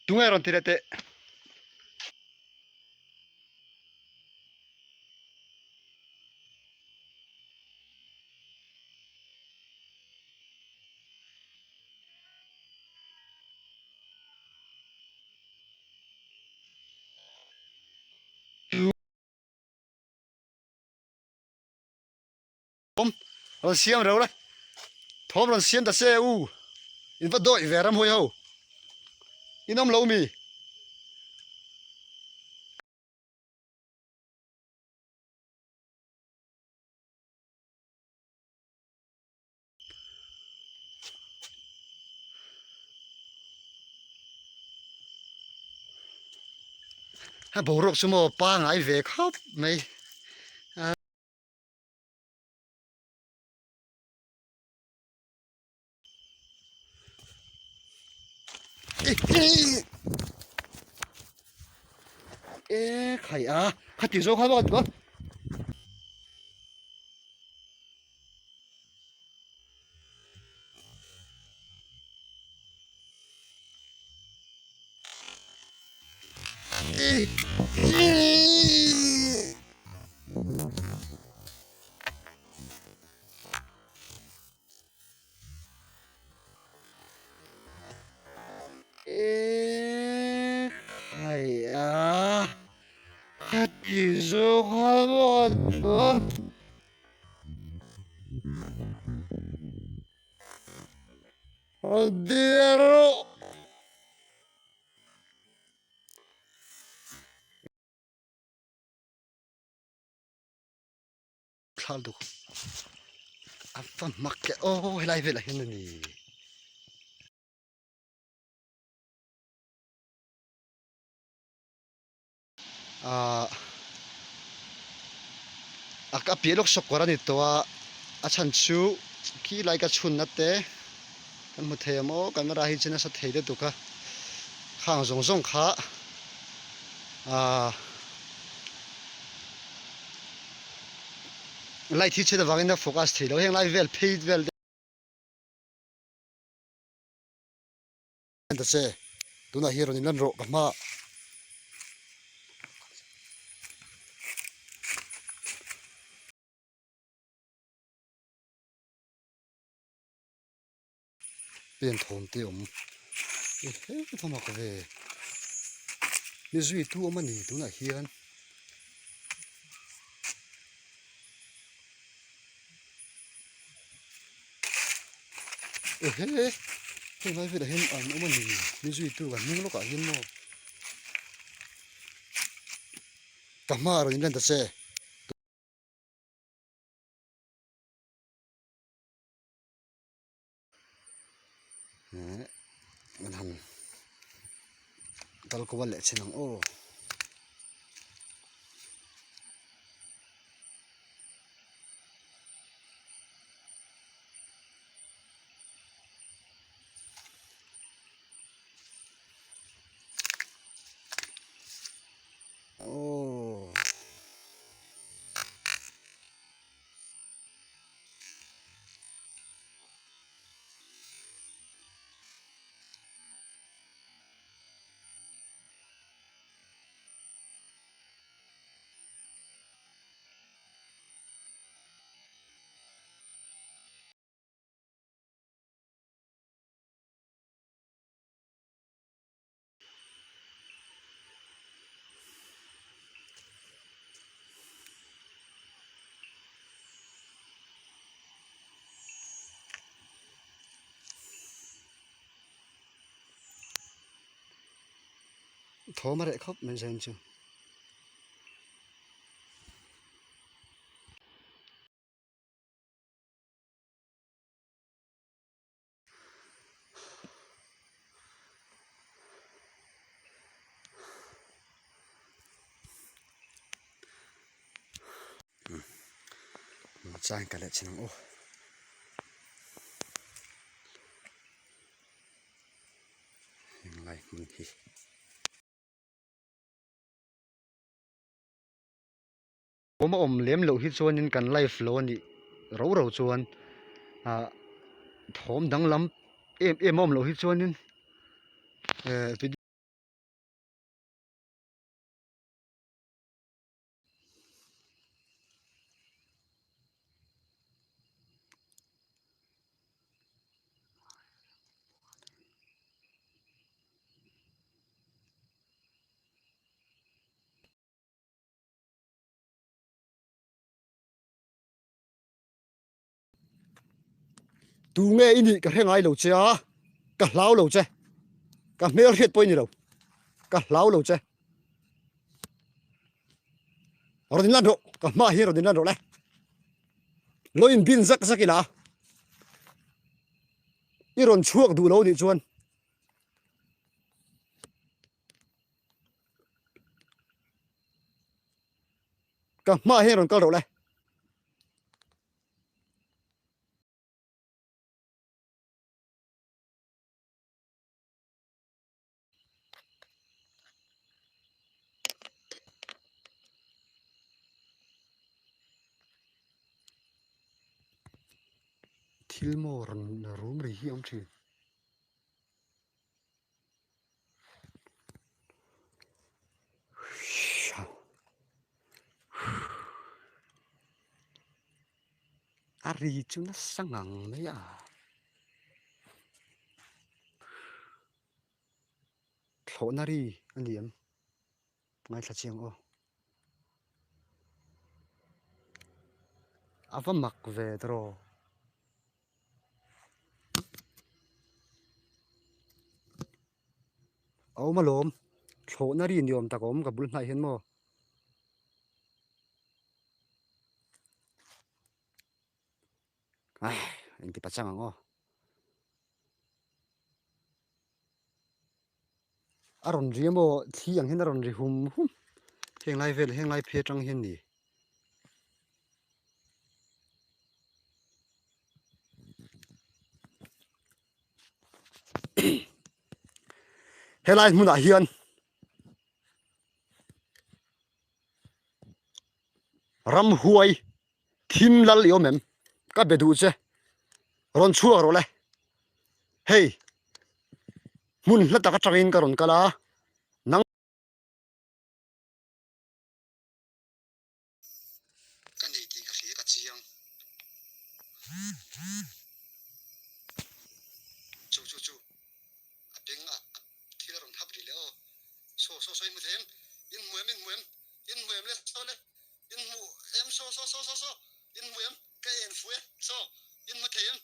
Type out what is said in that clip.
Tunge rawn ti leh teh. Thawm rawn siam reuh la, thawm rawn siam ta che u, in va dawih ve ramhawi ho, in awm lo mi? A boruak chu maw pangai ve khawp mai. E khai a khati zo kha bawk a E khai a khati zo kha bawk a. Thla duk a va hmak leh aw helai velah hian a ni. Ahh a piah lawk sawk kawr a ni tawh a a chhan chu khi lai ka chhunna te kan hmu thei ang maw camera hi chu nasa thei lutuk a khang zawng zawng kha ahh light hi chhut avangin a focus thei lo heng lai vel phei vel te. Ta che tunah hian rawn inlan rawh ka hma pen thawm te awm e he thawm a ka ve mi zui tu awm a ni tunah hian. Ehe heng lai velah hian an awm a ni mi zuitu kan hnung lawkah hian maw ka hma a rawn inlan ta che. Kan han kal kual leh chin ang aw. Aw. Thawm a reh khawp mai zain chu. Chang ka leh chin ang aw. Heng lai hmun hi. Awm a awm lem loh hi chuanin kan live lo a nih ro ro chuan ah thawm danglam em em a awm loh hi chuanin eh video. Tu nge i nih ka hre ngai lo che a, ka hlau lo che. Ka hmel hriat pawh i ni lo, ka hlau lo che. Rawn inlan rawh, ka hmaah hian rawn inlan rawh le. Lo inbin zak zak ila, i rawn chhuak duh lo nih chuan. Ka hmaah hian rawn kal rawh le. Thil maw rawn rum ri hi a awm thin. A ri chu nasa ngang mai a. Thlawhna ri a ni em? Ngaithla chiang aw. A va mak ve tawh. A awm alawm, thlawhna ri ni awm tak a awm ka bul hnaih hian maw. Ai, engti pachang ang aw. A rawn ri emaw thli ang hian a rawn ri hum hum heng lai vel heng lai phei atang hian ni. Helai hmunah hian ramhuai thim lal i awm em ka be duh che rawn chhuak rawh le hei hmun hla tak atangin ka rawn kal a nang Ka nei tih ka hria ka chiang. Chu chu chu a beng a thil a rawn hap rih leh aw. Saw saw saw in hmu thei em? In hmu em in hmu em? In hmu em le saw le in hmu em saw saw saw saw saw in hmu em? Ka en fu e saw in hmu thei em?